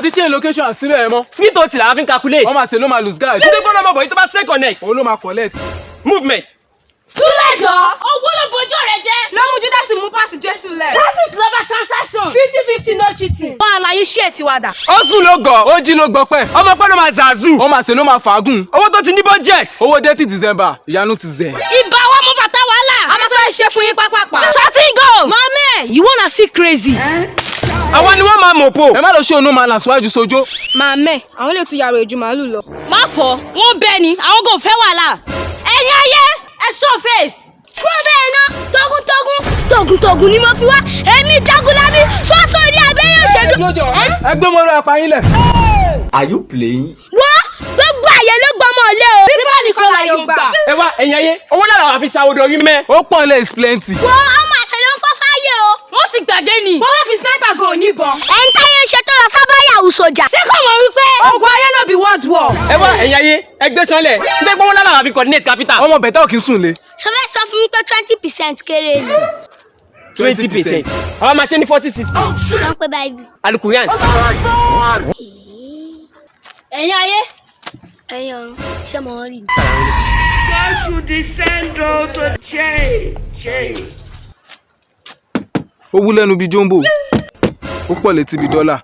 Àti change location síbẹ̀ ẹ̀ mọ́. Smith ot làwọn fi ń calculate. Wọ́n máa ṣe ló máa lose guard. Nítorí gbọ́dọ̀ mọ̀ bọ̀ yìí tó bá stay connect. Òun ló máa collect. Movement. Túlẹ̀ jọ. Owó ló bojú rẹ jẹ́. Ló mú Júdásì mú páàsì Jésù lẹ̀. That is lover transaction. 50-50, no cheating. Wọn àlàyé ṣé ẹ̀ ti wà dà. Ó sùn ló gọ̀. Ó jí ló gbọpẹ́. Ọmọ pẹ́ ló máa zazu. Wọ́n máa ṣe ló máa fàágùn. Owó tó ti ní budget. Owó dé tí December, ìyanu ti zẹ̀. Ibà wa mú bàtà wàhálà. A máa sáré ṣe fún yín pápápá. Shotting go. Mame, you wanna see crazy. Àwa ni wọ́n máa mọ̀ po. Ẹ má lọ ṣe ònú máa là síwájú sojó. Màmẹ́, àwọn lè tún yàrá ìju màálù lọ. Má fọ, wọ́n bẹ ni, àwọn kò fẹ́ wàhálà. Ẹ̀yin ayé, ẹ show face. Kúrò bẹ́ẹ̀ ná, togun-togun, togun-togun ni mo fi wá. Èmi Jagunlabi, sọ́sọ́ ní abẹ́rẹ́ òṣèlú. Ẹ gbé mọ́rọ́ apá yín lẹ̀. Are you playing? Wọ́n gbogbo àyè ló gbọmọ lé o. Pípọ̀ nìkan là yóò gbà. Ẹ wá, ẹ̀yin ayé, owó lára wà fi ṣàwòdò rí mẹ́. Ó pọ̀ lẹ̀ is plenty. Wọ́n ọmọ àṣẹ ló ń fọ́ fáyé o. Wọ́n ti gbàgbé ni. Wọ́n wá fi sniper gan oníbọn. Ẹ̀ń táyé ń ṣe tó lọ sábàyàwó sójà. Ṣé kò mọ̀ wípé. Ogun ayé no be world war. Ẹ wá, ẹ̀yin ayé, ẹ gbé sanlẹ̀. Nítorí pé owó lára wà fi coordinate capital. Ọmọ bẹ̀tẹ̀ ò kí ń sùn lé. Ṣo fẹ́ sọ fún mi pé 20% kéré ni? 20%. Àwa máa ṣe ní 40-60. Ṣé ń pé báyìí? Alukuran. Ẹ̀yin ayé. Ẹ̀yin ọ̀run, ṣé mo rí ni? God should descend all to change, change. Ó wú lẹ́nu bíi jumbo. Ó pọ̀ létí bíi dọ́là.